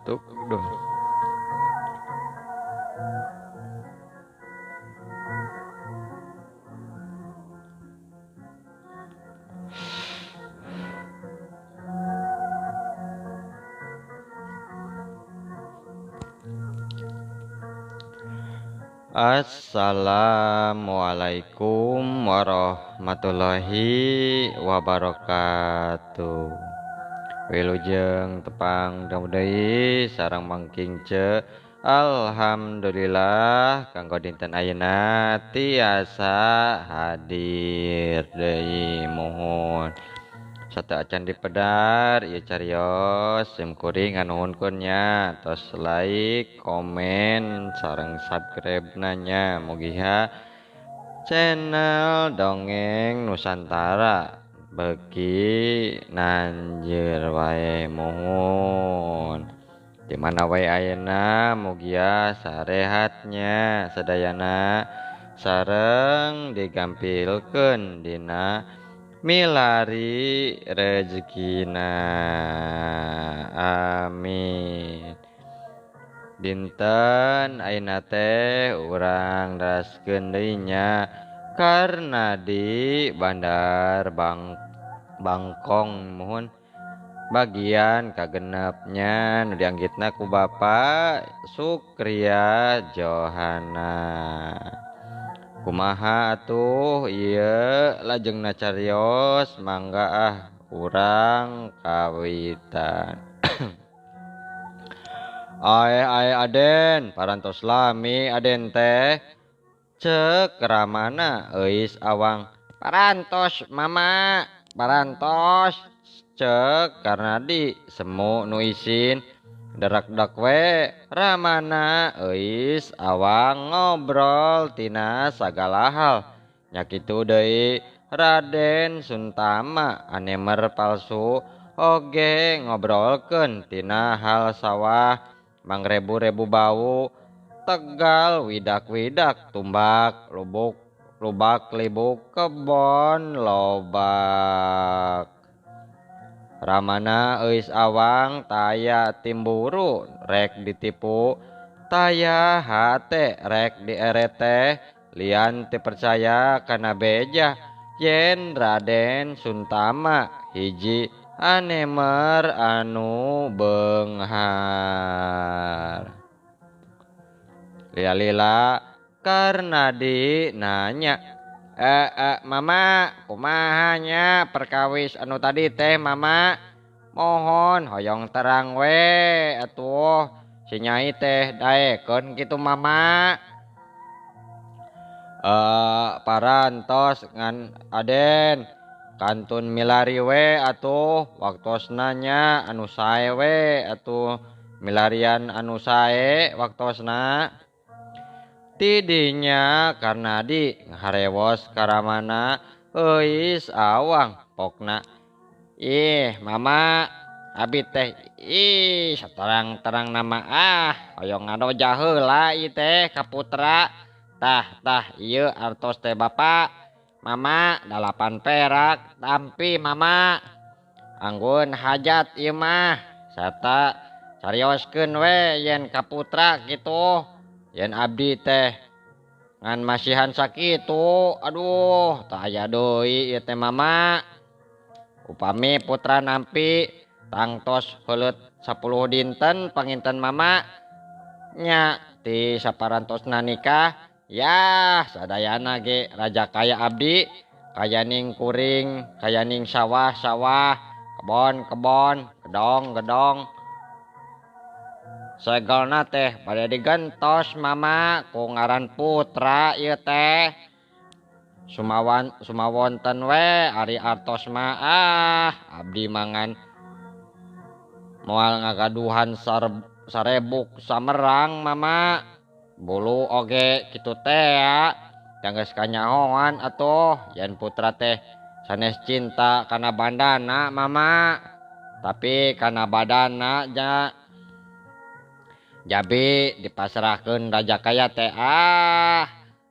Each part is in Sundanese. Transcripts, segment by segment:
Tuh, dong. Assalamualaikum warahmatullahi wabarakatuh. Wilujeng tepang deui sareng mangking ce. Alhamdulillah kanggo dinten ayeuna tiasa hadir deui muhun. Satu acan dipedar ieu carios sim kuring nganuhunkeun nya, tos like, komen, sareng subscribe nanya mugiha channel Dongeng Nusantara beuki nanjeur wae muhun. Di mana wae ayeuna mugia sarehatnya sadayana sareng digampilkeun dina milari rezekina, amin. Dinten ayeuna teh urang raskeun deui nya karena di Bandar Bangkong muhun bagian kagenepnya nu dianggitna ku Bapak Sukria Johana. Kumaha atuh ieu lajengna carios mangga ah urang kawitan. Ae ae Aden parantos lami Aden teh cek ramana euis awang parantos mama parantos cek karena di semu nu isin darak-dak we ramana euis awang ngobrol tina sagala hal nya kitu deui Raden Suntama anemer palsu oge ngobrolkeun tina hal sawah mangrebu-rebu bau Tegal widak-widak tumbak lubuk lubak libuk kebon lobak. Ramana euis awang taya timburu rek ditipu taya hate rek dierete lian dipercaya kana beja yen Raden Suntama hiji anemer anu beunghar. Lila-lila karena di nanya mama kumaha nya perkawis anu tadi teh mama mohon hoyong terang we atuh si nyai teh daekeun kitu mama. Parantos ngan Aden kantun milari we atuh waktosna nya anu sae we atuh milarian anu sae waktosna. Tidinya karena di harewos karamana euis awang pokna ih mama abi teh ih saterang-terang nama ah hoyong ngadoja heula ieu teh ka putra tah tah ieu artos teh bapak mama 8 perak tampi mama anggun hajat ieu mah sarta carioskeun we yen ka putra kitu yen abdi teh ngan masihan sakitu aduh tah aya deui ieu teh mama upami putra nampi tangtos heuleut 10 dinten panginten mama nya ti saparantosna nikah yah sadayana ge raja kaya abdi kayaning kuring kayaning sawah-sawah kebon-kebon gedong-gedong segelna teh bade digentos mama ku ngaran putra ieu teh sumawan sumawonten we ari artos mah ah abdi mangan moal ngagaduhan sarebuk samerang mama bulu oge kitu teh ya geus kanyahoan atuh yen putra teh sanes cinta kana bandana mama tapi kana badana ja jabi dipasrahkeun raja kaya teh ah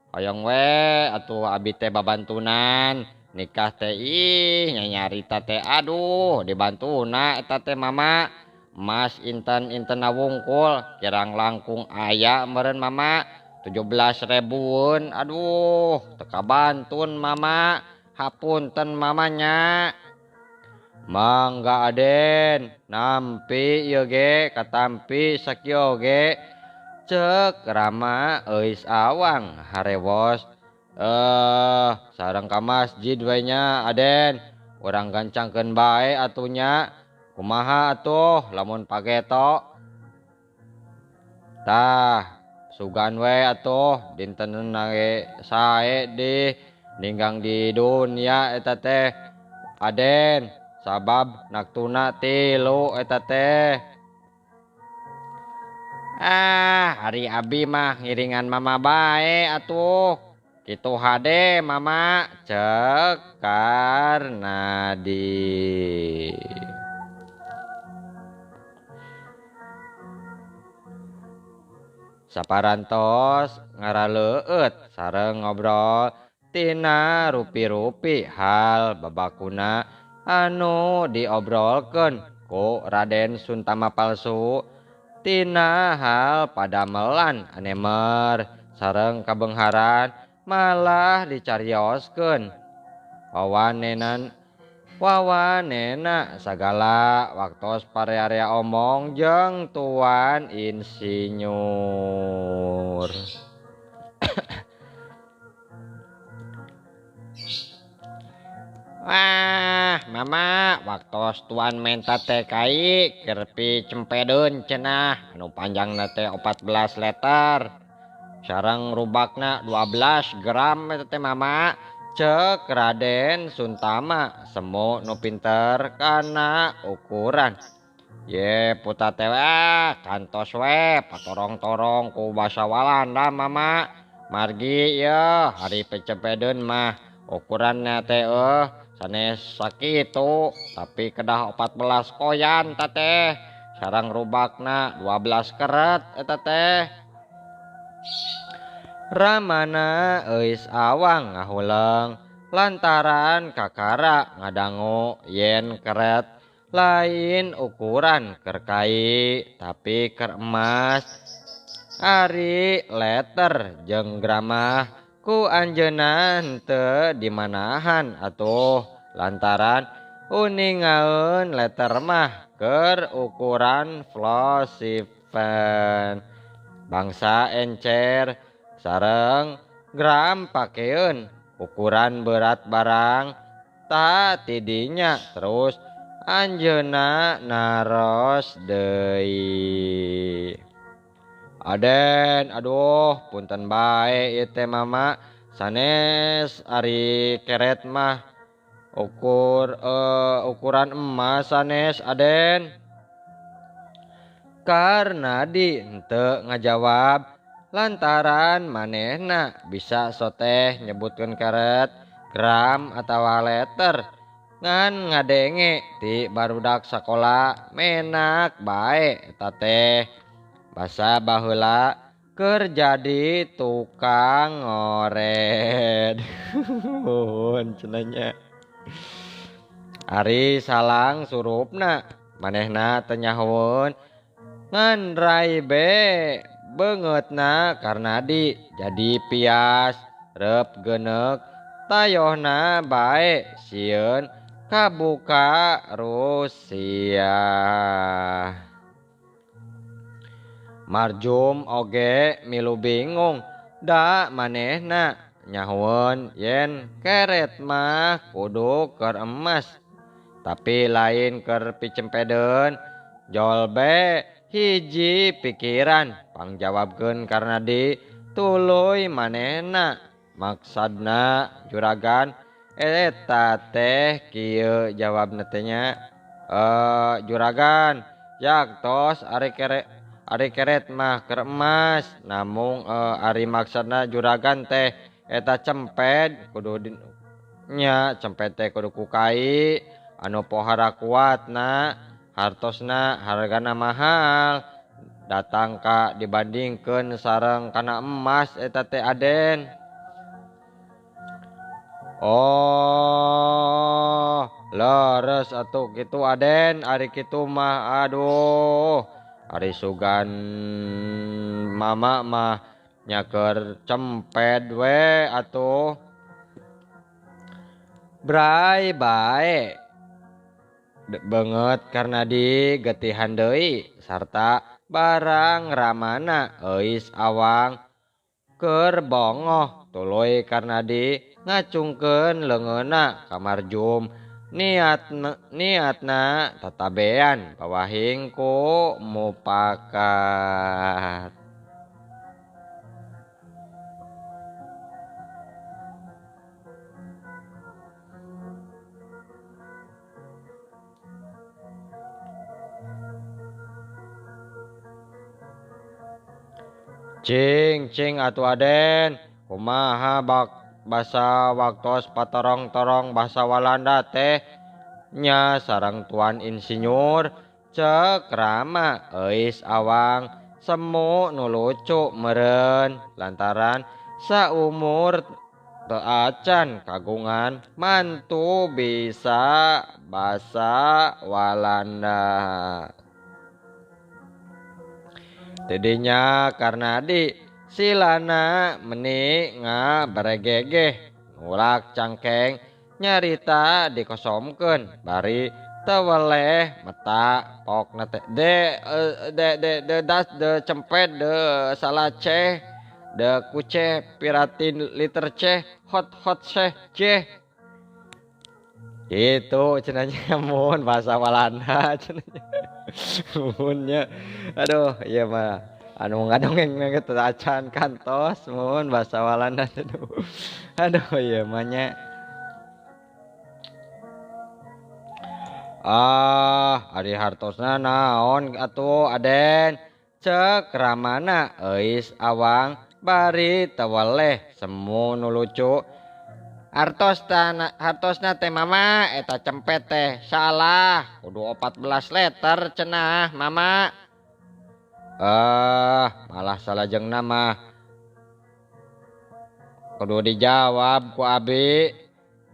hoyong we atuh abi teh babantunan nikah teh ih nyarita teh aduh dibantuna eta teh mama Emas inten-inten wungkul kirang langkung aya meureun mama 17 ribuan. Aduh teu kabantun mama, hapunten mamanya. Mangga Aden, nampi ieu ge katampi sakieu ge. Cek Rama euis awang harewos. Sareng ka masjid we nya Aden, urang gancangkeun bae atunya. Kumaha atuh lamun pageto? Tah, sugan we atuh dintenna ge sae di ninggang di dunia eta teh Aden, sabab naktuna 3 eta teh. Ah, ari abi mah ngiringan mama bae atuh. Kitu hade mama, cek Karnadi. Saparantos ngaraleueut sareng ngobrol tina rupi-rupi hal babakuna anu diobrolkeun ku Raden Suntama palsu tina hal padamelan anemer sareng kabengharan malah dicarioskeun. Wawanena sagala waktos parea-area omong jeung tuan insinyur. Wah, mama, waktos tuan menta teh kai kerpi cempedeun cenah anu panjangna teh 14 liter. Sareng rubakna 12 gram eta teh mama. Cek Raden Suntama semu nu pinter kana ukuran. Ye puta teh kantos we patorong-torong ku basa Walanda mama. Margi ye hari pecempedeun mah ukuranna teh sanes sakitu tapi kedah 14 koyan ta teh. Sareng rubakna 12 keret eta teh. Ramana euis awang ngahuleng lantaran kakara ngadangu yen keret lain ukuran keur kai tapi keur emas. Ari letter jeung gramah ku anjeunna henteu dimanahan atuh lantaran uningaeun letter mah keur ukuran flosiven bangsa encer sareng gram pakeun ukuran berat barang ta tidinya. Terus anjeunna naros deui. Aden, aduh punten bae ieu teh mama, sanes ari keret mah ukuran emas sanes Aden. Karnadi henteu ngajawab lantaran manehna bisa soteh nyebutkeun keret, gram atawa letter ngan ngadenge ti barudak sakola menak bae eta teh. Basa baheula keur jadi tukang ngored. Nuhun cenah nya. Ari salang surupna manehna teu nyahoeun ngan raibe beungeutna Karnadi jadi pias reup geuneuk tayohna bae sieun kabuka Rusia. Marjum oge milu bingung da manehna nyahoeun yen keret mah kudu keur emas tapi lain keur picempedeun. Jolbe hiji pikiran pangjawabkeun Karnadi tuluy manehna maksadna juragan eta teh kieu jawabna teh nya. Juragan yaktos ari keret Ari keret mah keur emas, namung ari maksudna juragan teh eta cemped kudu nya cemped teh kudu ku kai anu pohara kuatna, hartosna hargana mahal datang ka dibandingkeun sareng kana emas eta teh Aden. Oh, Leres atuh kitu Aden ari kitu mah aduh ari sugan mama mah nyaker cempet we atuh. Bray bae beungeut Karnadi getihan deui sarta barang ramana euis awang keur bongoh tuluy Karnadi ngacungkeun leungeunna ka Marjum niatna tatabean pawahing ku mupakat. Cing cing atuh Aden kumaha bak basa waktos patorong-torong basa Walanda teh nya sareng tuan insinyur cek Rama euis awang semu nu lucu meureun lantaran saumur teu acan kagungan mantu bisa basa Walanda. Tidinya Karnadi silana meni ngabaregegeh ngulak cangkeng nyarita dikosomkeun bari teu weleh meta pokna teh de de de de das de cempet de salah ceh de kuceh piratin liter ceh hot hot ceh ceh gitu cenahnya mun bahasa Walanda cenahnya munnya aduh ieu mah anu ngadongeng teu acan kantos mun bahasa Walanda aduh aduh ieu mah nya. Ah ari hartosna naon atuh Aden cek Ramana euis awang bari teu weleh semu nu lucu. Hartosna teh mama eta cempet teh salah kudu 14 liter cenah mama. Malah salajengna mah kudu dijawab ku abi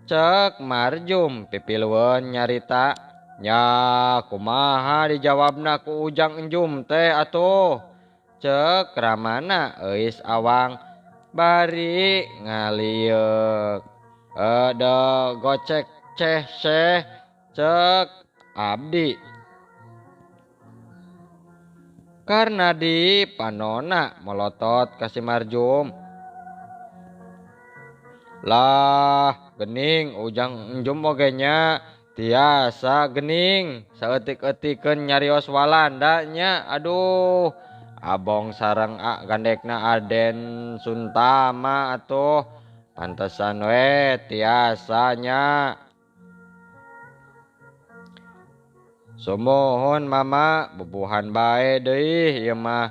cek Marjum pipilueun nyarita. Nya kumaha dijawabna ku Ujang Enjum teh atuh cek Ramana euis awang bari ngalieuk. De gocek ceh seh cek abdi. Karnadi panona melotot ka si Marjum. Lah gening Ujang Enjum oge nya tiasa gening saeutik-eutikeun nyarios Walanda nya aduh abong sareng gandekna Aden Suntama atuh pantesan we tiasanya. Sumuhun mama bubuhan bae deui ieu mah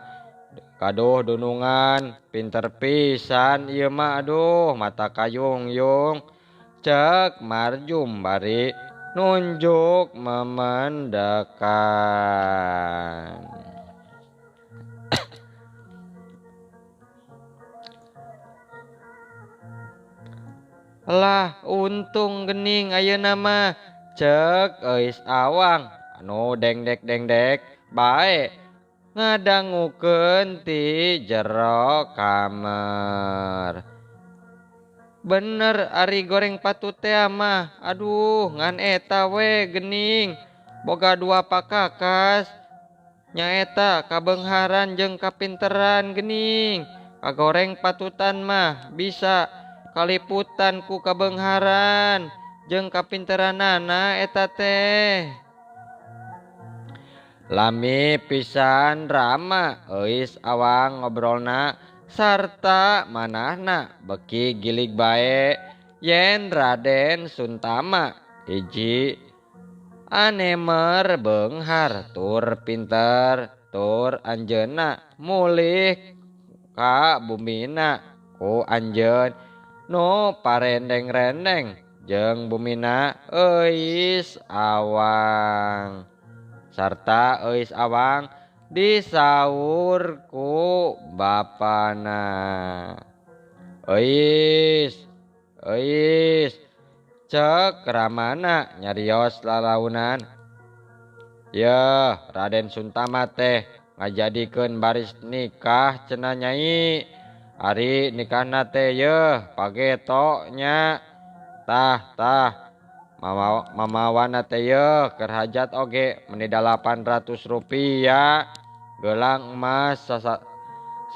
kaduh dunungan pinter pisan ieu mah aduh mata kayung-yung cek Marjum bari nunjuk memendekan. Lah untung gening ayeuna mah cek euis awang anu dengdek-dengdek bae ngadangukeun ti jero kamar. Bener ari goreng patut teh mah aduh ngan eta we gening boga dua pakakas nyaeta kabeungharan jeung kapinteran gening kagoreng patutan mah bisa kaliputan ku kabeungharan jeung kapinteranana eta teh. Lami pisan Rama euis awang ngobrolna sarta manahna beki gilig bae yen Raden Suntama hiji anemer beunghar tur pinter tur anjeunna mulih ka bumina ku anjeun nu parendeng-rendeng jeung bumina euis awang sarta euis awang disaur ku bapana. Euis euis Cek Ramana nyarios lalaunan. Yeuh Raden Suntama teh ngajadikeun baris nikah cenah Nyai. Ari nikahna teh yeuh pageto nya. Tah tah mamawana teh yeuh keur hajat oge meni 800 rupiah. Gelang emas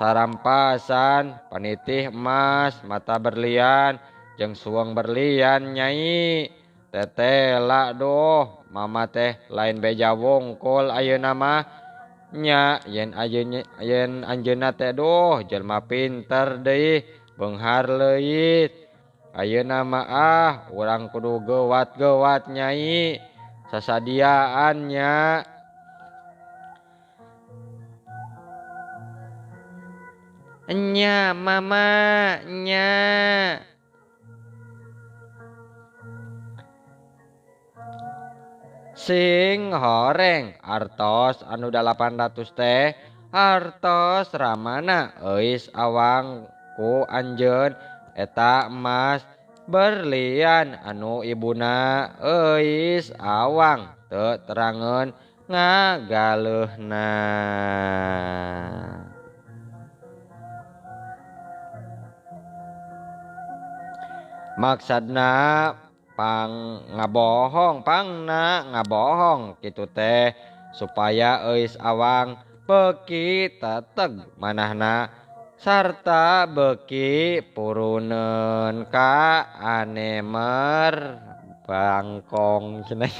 sarampasan, panitih emas, mata berlian, jeung suweng berlian Nyai. Tetela doh mama teh lain beja wongkol ayeuna mah nya yen ayeuna yen anjeunna teh doh jelema pinter deui beunghar leuit. Ayeuna mah ah urang kudu gewat-gewat Nyai sasadiaan nya. Nya mama nya. Sing horeng artos anu 800 teh artos Ramana euis awang ku anjeun eta emas berlian anu ibuna euis awang teu terangeun ngagaleuhna. Maksudna pang ngabohong pangna ngabohong kitu teh supaya euis awang beuki teteg manahna sarta beuki puruneun ka anemer bangkong cenah.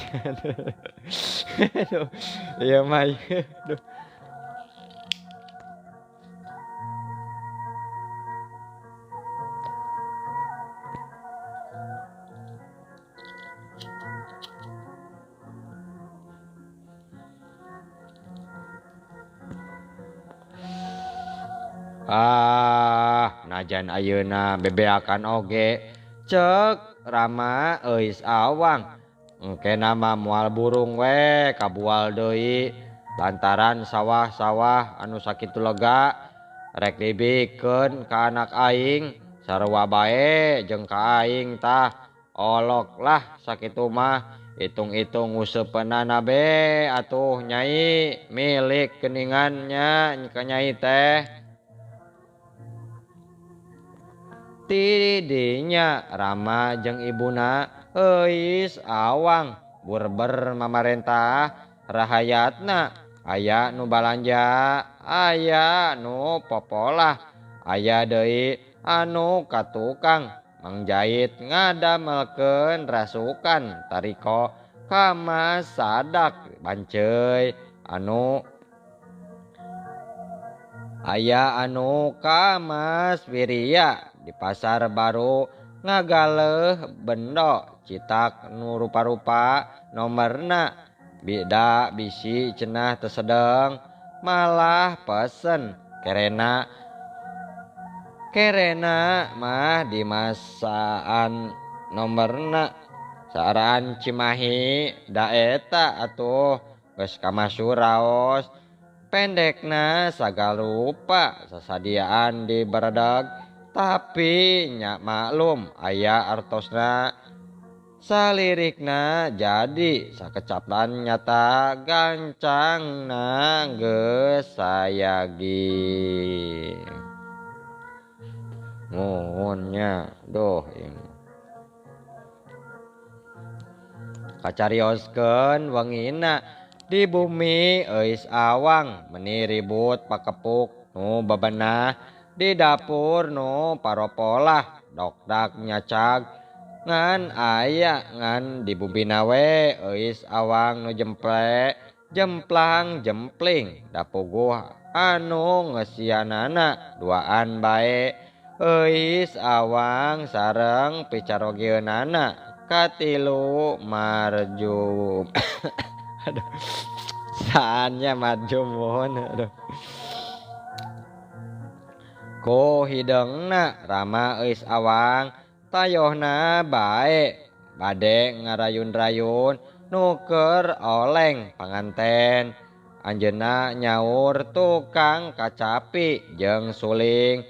Aduh ieu mah aduh. Ah, najan ayeuna bebeakan oge cek Rama euis awang. Engke nama moal burung we kabual deui lantaran sawah-sawah anu sakitu lega rek dibikeun ka anak aing sarua bae jeung ka aing tah olok lah sakitu mah hitung-hitung nguseupeunana be atuh Nyai milik geuningannya ka Nyai teh. Tidinya Rama jeung ibuna euis awang burber mamarentah rahayatna aya nu balanja aya nu popolah aya deui anu ka tukang mangjait ngadamelkeun rasukan tariko kama sadak banceuy anu aya anu ka Mas Wirya di pasar baru ngagaleuh bendo citak nu rupa-rupa nomerna beda bisi cenah tesedeng malah pesen kerena kerena mah di masaan nomerna saaraan Cimahi da eta atuh geus kamasur raos pendekna sagarupa sasadiaan di baredag tapi nya maklum aya artosna salirikna jadi sakecapan nyata gancangna geus sayagi. Nuhun nya duh kacarioskeun wengina di bumi euis awang meni ribut pakepuk nu bebenah di dapur nu paropolah dokdak nyacag ngan aya ngan di bumina we euis awang nu jemple jemplang jempling dapuguh anu ngesianana duaan bae euis awang sareng picarogieunana katilu marjum. Aduh saannya marjum mohon aduh. Ku hideungna Rama euis awang tayohna bae bade ngarayun-rayun nuker oleng panganten anjeunna nyaur tukang kacapi jeung suling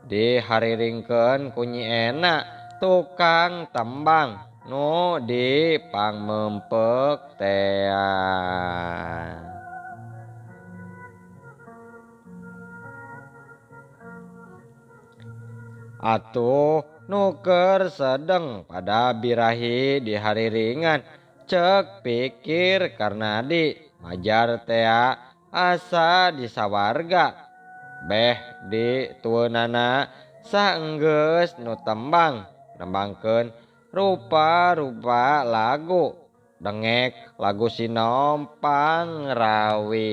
dihariringkeun ku Nyi Ena tukang tembang nu di pangmempek tea. Atuh nuker sedeng pada birahi di hari ringan cek pikir Karnadi majar tea asa di sawarga beh di tueunana saenggeus nu tembang nembangkeun rupa-rupa lagu dengek lagu Sinompang Rawit.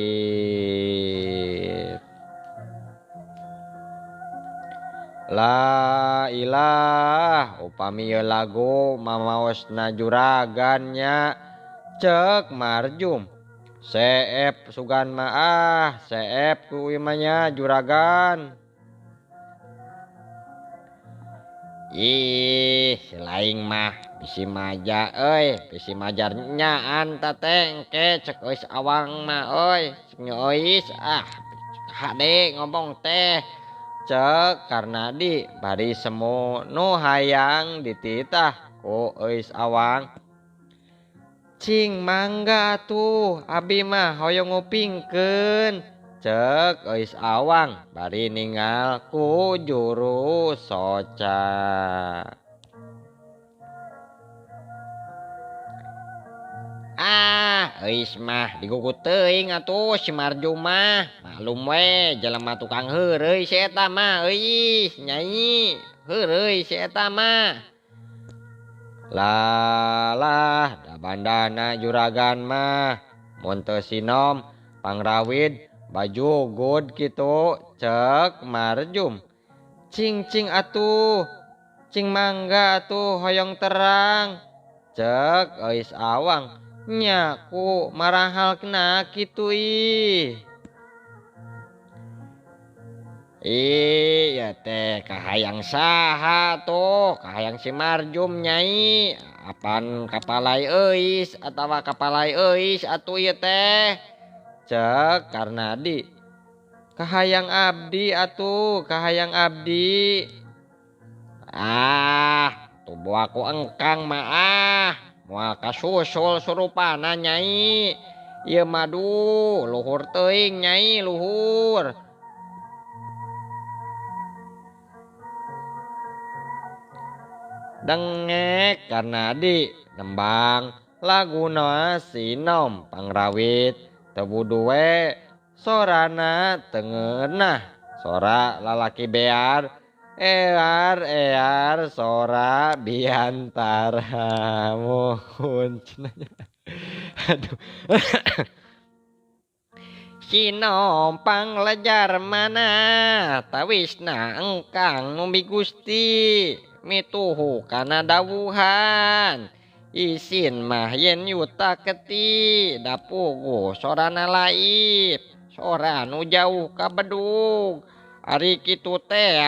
La ilah upami ieu lagu mamaosna juragannya cek Marjum. Seep sugan mah ah seep ku ieu mah nya juragan. Ih laing mah bisi maja euy bisi majar nyaan ta teh engke cek Euis Awang mah euy cek Euis ah hade ngomong teh. Cek Karnadi bari semu nu hayang dititah ku Euis Awang. Cing mangga atuh abi mah hoyong ngupingkeun cek Euis Awang bari ningal ku juru soca. Ah, Euis mah digugut teuing atuh si Marjum mah. Maklum we jelema tukang heureuy si eta mah euis nyai heureuy si eta mah. Lalah da bandana juragan mah mun teu sinom pangrawid baju god kitu cek Marjum. Cing-cing atuh cing mangga atuh hoyong terang cek Euis Awang. Nya ku marahalna kitu ih. Ih ya teh kahayang saha tuh kahayang si Marjum nyai apan kapalai Euis atawa kapalai Euis atuh ieu teh cek Karnadi. Kahayang abdi atuh kahayang abdi. Ah tubuh aku engkang mah ah moal kasusul surupana nyai ieu mah duh luhur teuing nyai luhur. Dengek Karnadi nembang laguna Sinom Pangrawit teu duwe sorana tengeunah sora lalaki bear ear ear sora biantara mohon cenah. Aduh. Sinompang lejar mana tawisna engkang numbi Gusti mituhu kana dawuhan isin mah yen yuta keti dapugu sorana laib sora nu jauh ka bedug ari kitu teh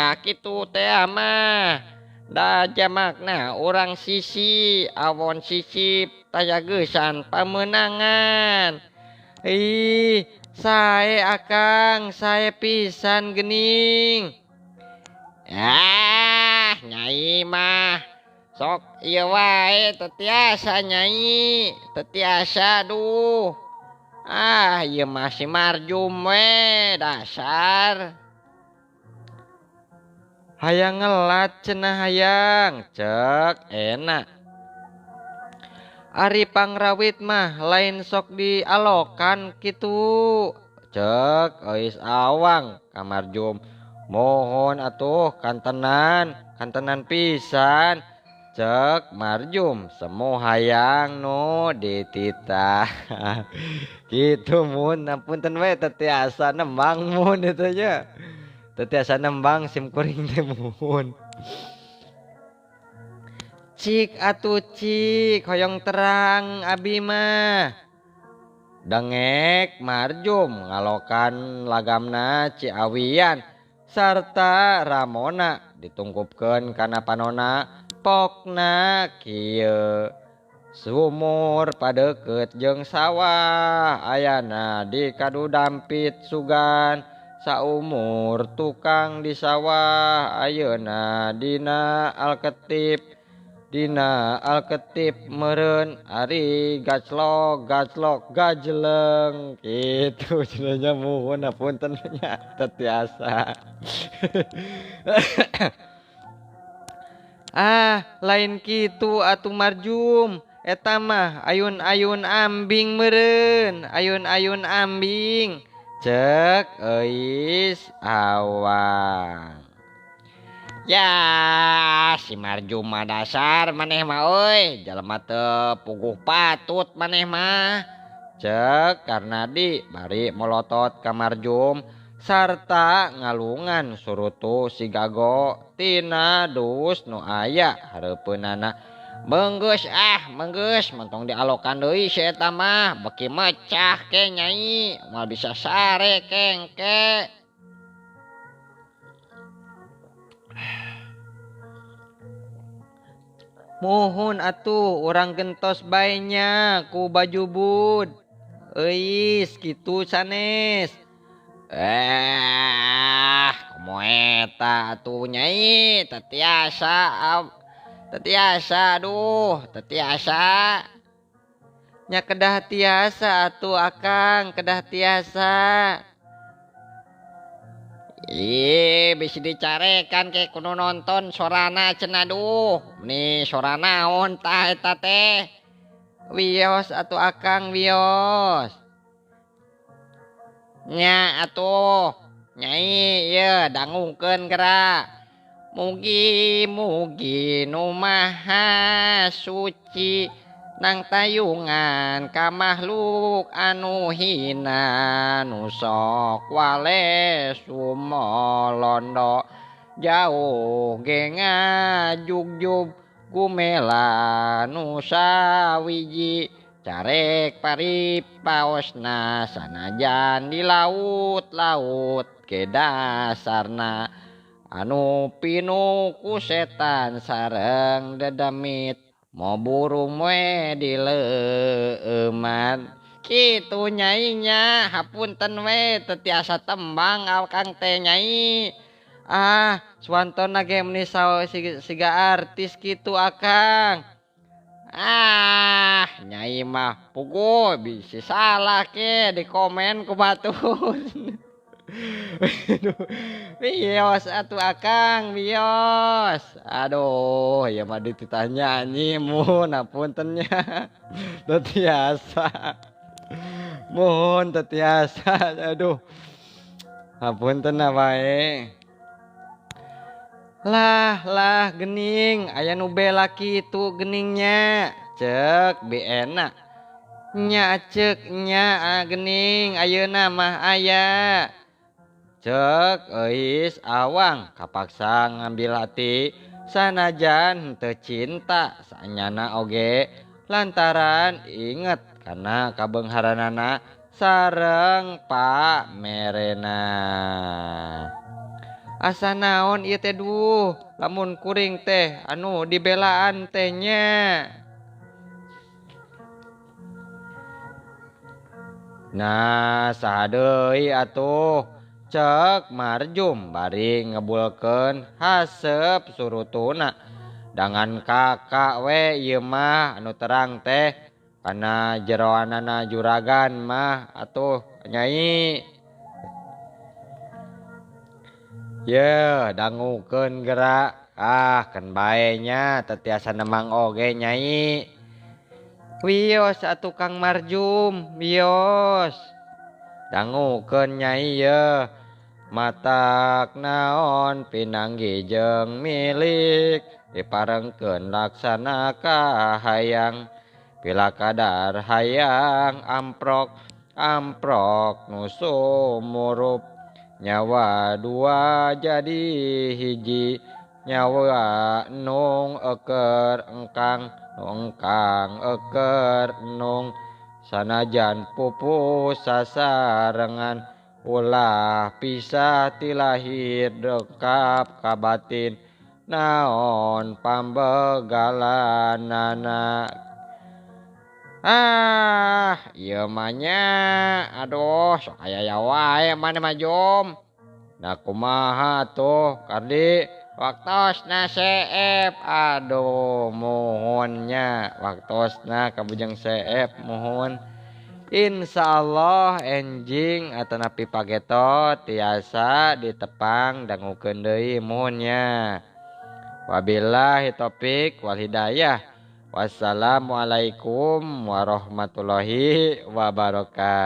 mah da jamakna urang sisi awon sisip tayageusan pamenangan. Ih sae akang sae pisan gening. Ah nyai mah sok ieu wae teu tiasa nyai teu tiasa duh. Ah ieu mah si Marjum we dasar. Hayang ngelat cenah hayang cek enak. Ari pangrawit mah lain sok dialokan kitu cek Euis Awang ka Marjum. Mohon atuh kantenan kantenan pisan cek Marjum semu hayang nu dititah. Kitu mun apunten we teu tiasa nembang mun itu nya teu tiasa nembang sim kuring teh mun. Cik atuh cik hoyong terang abi mah. Dengek Marjum ngalokan lagamna Ciawian sarta Ramona ditungkupkeun kana panona pokna kieu. Sumur padeukeut jeung sawah ayana di kadu dampit sugan saumur tukang di sawah ayeuna dina alketip. Dina alketip meureun ari gaclok gaclok gajleng kitu cenah muhun hapunten nya teu tiasa. Ah lain kitu atuh Marjum eta mah ayun-ayun ambing meureun ayun-ayun ambing cek Euis Awang. Ya si Marjum mah dasar maneh mah euy jalma teu puguh patut maneh mah cek Karnadi bari molotot ka Marjum sarta ngalungan surutu si Gago tina dus nu aya hareupeunana. Menggeus ah menggeus mentong dialokan deui si eta mah beki mecah ke nyai moal bisa sare kengke. Muhun atuh urang gentos bae nya ku baju bud. Euis kitu sanes. Komo eta atuh nyai teu tiasa teu tiasa aduh teu tiasa. Nya kedah tiasa atuh akang kedah tiasa. Ih bisi dicarekan ke kudu nonton sorana cenah duh. Nih sora naon tah eta teh. Wios atuh akang wios. Nya atuh nyai ieu dangukeun geura. Mugi-mugi nu maha suci nang tayungan ka makhluk anu hina nu sok wale sumolondo jauh ge ngajugjug gumela nu sawiji carek paripaosna sanajan di laut-laut ke dasarna anu pinuh ku setan sareng dedemit mau burung we dileueuman kitu nyainya hapunten we teu tiasa tembang akang teh nyai. Ah suwantona ge meuni siga artis kitu akang. Ah nyai mah puguh bisi salah ke di komen ku batur. Wios atuh akang wios. Aduh ieu mah dititah nyanyi mun hapunten nya. Teu tiasa. Muhun teu tiasa aduh. Hapunten wae. Lah lah gening aya nu bela kitu geningnya. Cek bi enak. Nya cek nya gening ayeuna mah aya. Cek Euis Awang kapaksa ngambil hati sanajan teu cinta sanyana oge lantaran inget kana kabeungharanana sareng Pak Merena. Asa naon ieu teh duh lamun kuring teh anu dibelaan teh nya. Nah saha deui atuh cek Marjum bari ngebulkeun haseup surutuna. Dangan kakak we ieu mah anu terang teh kana jeroanana juragan mah atuh nyai. Ye dangukeun geura ah keun bae nya teu tiasa nemang oge nyai. Wios atuh Kang Marjum wios. Dangukeun nyai ye matak naon pinanggi jeung milik diparengkeun laksana kahayang pila kadar hayang amprok amprok nu sumurup nyawa dua jadi hiji nyawa nung eker engkang nu engkang eker nung sanajan pupus sasarengan ulah pisah ti lahir dekap ka batin naon pambegalanana. Ah ieu mah nya aduh sok aya wae maneh mah Jom. Nah kumaha tuh Kardi Waktosna seep, aduh muhunnya waktosna ka Bujang Seep muhun. Insya Allah enjing atanapi pageto tiasa ditepang dangukeun deui muhunnya. Wabillahi taufik wal hidayah. Wassalamualaikum warahmatullahi wabarakatuh.